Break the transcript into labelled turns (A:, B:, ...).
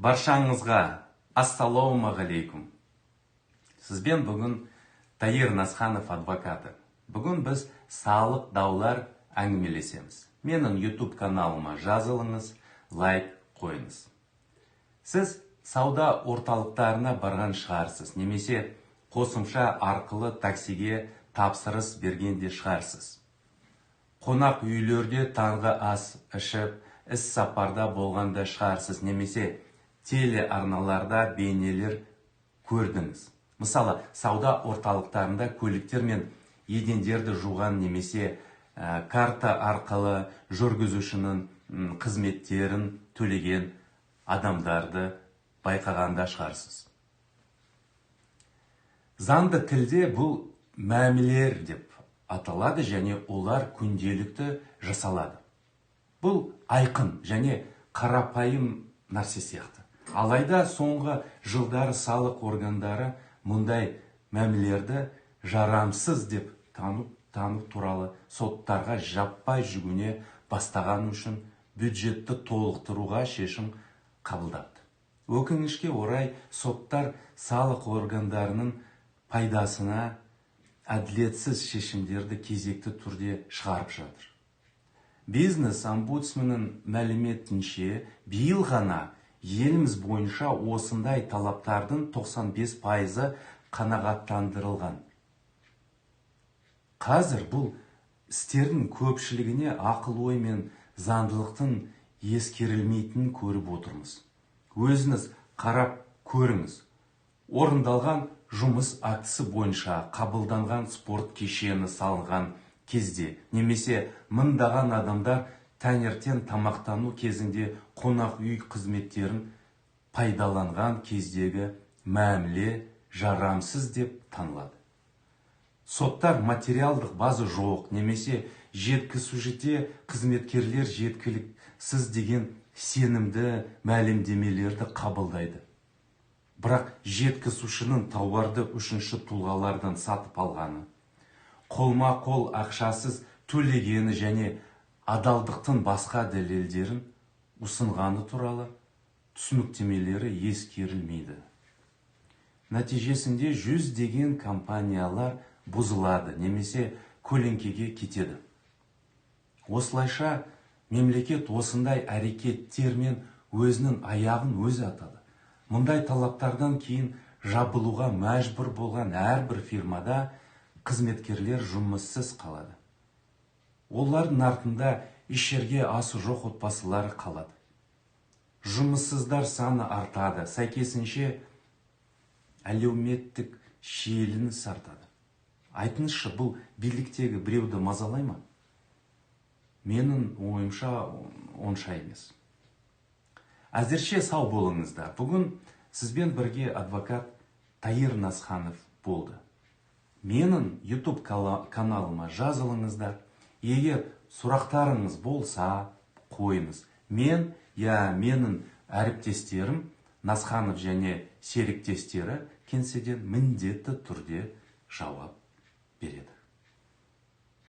A: Баршаңызға ассалаумағалейкум. Сізбен бүгін Таир Насханов адвокаты. Бүгін біз салық даулар әңгімелесеміз. Менің YouTube каналыма жазылыңыз, лайк қойыңыз. Сіз сауда орталықтарына барған шығарсыз, немесе қосымша арқылы таксиге тапсырыс берген де шығарсыз. Қонақ үйлерде таңғы ас ішіп, іс сапарда болған да шығарсыз, немесе телеарналарда бейнелер көрдіңіз. Мысалы, сауда орталықтарында көліктер мен едендерді жуған немесе карта арқылы жүргізушінің қызметтерін төлеген адамдарды байқағанда шығарсыз. Заңды тілде бұл мәмілелер деп аталады және олар күнделікті жасалады. Бұл айқын және қарапайым нәрсе сияқты. Алайда соңғы жылдары салық органдары мұндай мәмілелерді жарамсыз деп тану туралы соттарға жаппай жүгіне бастағаны үшін бюджетті толықтыруға шешім қабылдапты. Өкінішке орай, соттар салық органдарының пайдасына әділетсіз шешімдерді кезекті түрде шығарып жатыр. Бизнес омбудсменнің мәліметінше, биыл ғана еліміз бойынша осындай талаптардың 95%-ы қанағаттандырылған. Қазір бұл істердің көпшілігіне ақыл ой мен заңдылықтың ескерілмейтінін көріп отырмыз. Өзіңіз қарап көріңіз. Орындалған жұмыс актісі бойынша қабылданған спорт кешені салынған кезде немесе мыңдаған адамдар таңертең тамақтану кезінде қонақ үй қызметтерін пайдаланған кездегі мәміле жарамсыз деп танылады. Соттар материалдық база жоқ немесе жеткізушіде қызметкерлер жеткіліксіз деген сенімді мәлімдемелерді қабылдайды. Бірақ жеткізушінің тауарды үшінші тұлғалардан сатып алғаны, қолма-қол ақшасыз төлегені және адалдықтың басқа дәлелдерін ұсынғаны туралы түсініктемелері ескерілмейді. Нәтижесінде жүздеген компаниялар бұзылады немесе көлеңкеге кетеді. Осылайша мемлекет осындай әрекеттермен өзінің аяғын өзі атады. Мұндай талаптардан кейін жабылуға мәжбүр болған әрбір фирмада қызметкерлер жұмыссыз қалады. Олардың артында ішерге асы жоқ отбасылары қалады. Жұмыссыздар саны артады, сәйкесінше әлеуметтік шиеленіс артады. Айтыңызшы, бұл биліктегі біреуді мазалай ма? Менің ойымша, онша емес. Әзірше сау болыңыздар. Бүгін сізбен бірге адвокат Таир Насханов болды. Менің YouTube каналыма жазылыңыздар. Егер сұрақтарыңыз болса, қойыңыз. Мен, я менің әріптестерім Насханов және серіктестері кеңседен міндетті түрде жауап береді.